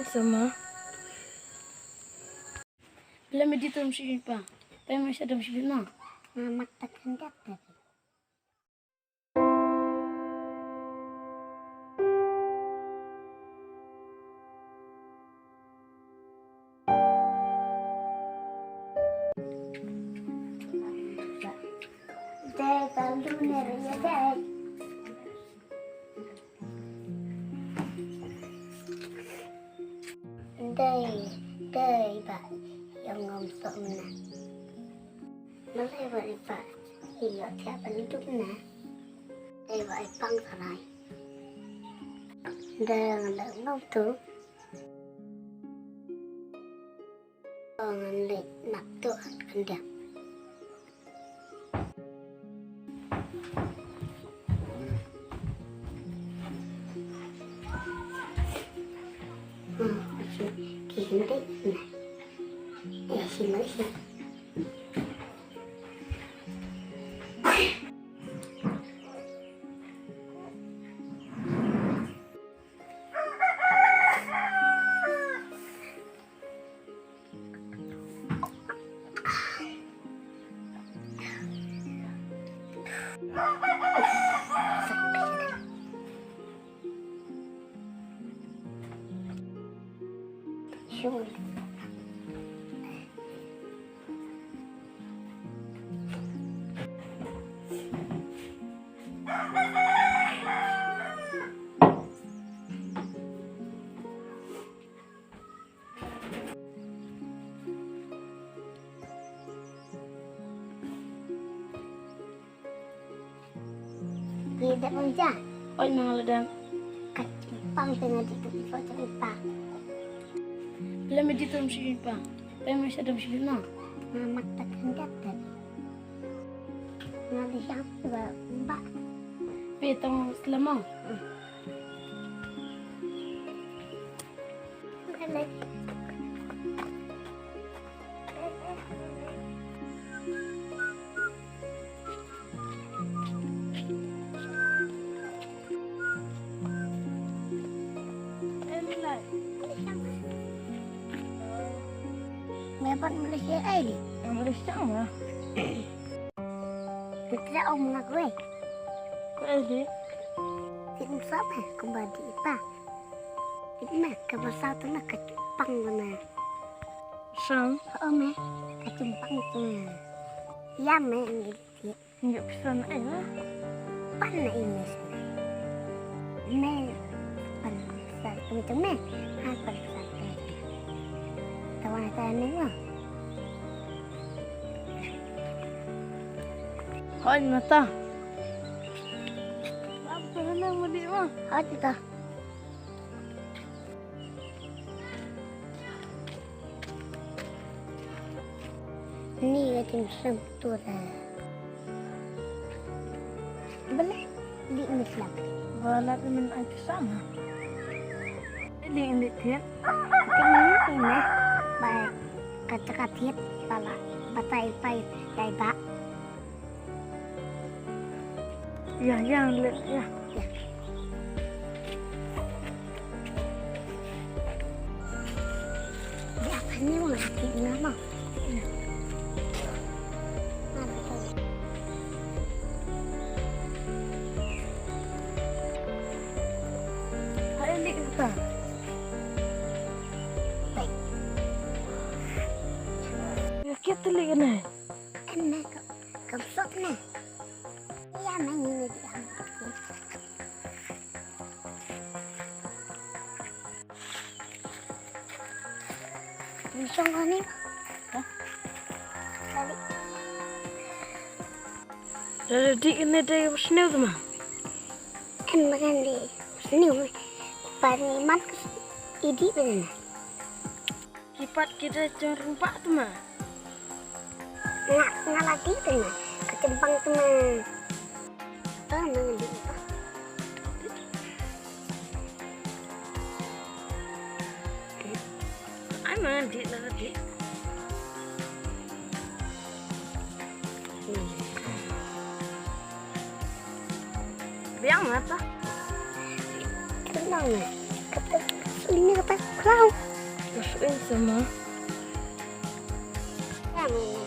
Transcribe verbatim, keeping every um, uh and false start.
Sama. Bila me di tum shi pa. Pa me sa dum shi na. Mamat tak hendak tadi. Dei, ba lum ne ri ïa dei. Dei, dei ba ïa ngam sok na. Balei ba i ba ïa thiah ban dup na. Dei ba i pang sarai. Dei ngan leh ngam tu. Ngan leh nap tu kan dia. Ki dep ong ja. Oi, nang le dang. Ka pang tengah di tu ipo tu ipa. Lem di tu mesti ipa. Lem mesti ada mesti na. Mamat tak hendak tadi. Ngali siap ba ba. Petong selama. Mày bắt Malaysia ai đi. Malaysia mà. Kita om ngak gue. Kau ai đi. Kita sab eh kembali ipa. Ina ka basa tu na ka chempang tu na. Sang? Oh me, ka chempang tu na. Ya me, ngi ti. Ngi pesan eh. Pan na i me sana. Me, pan sa tu me tu me. Ha, pan sa tu. Tawan ta ni mo. Hoi mata. Apa na mo di mo? Hoi ta. Ni ka jingsham tu re. Bale, di ni slap. Bale, di men ai sam. Di ni thiet. Di ni ni. Bai, ka chaka thiet, bala, batai pai, dai ba. Ïa, ïa, leh, ïa. Ïa, ani mo lagi nama. Hai, ni kita. Baik. Ïa, kita lagi ni. Em, ni ka, ka sop ni. Ïa, ma ngi ne di am. Ni song ni. Ha? Kali. Dara di kene de sniew ma. Em ma kan di sniew ma. Pan ni man i di bene. Ki pat ki da jong rympak tu ma. Nga, nga la dih tu ma. Ka chempang tu ma. Ta ma nga dih tu. Ai ma nga dih la dih. Biang ma ta. Tenang ma. Kata Ni kata khlaw. Terus ini semua. Yang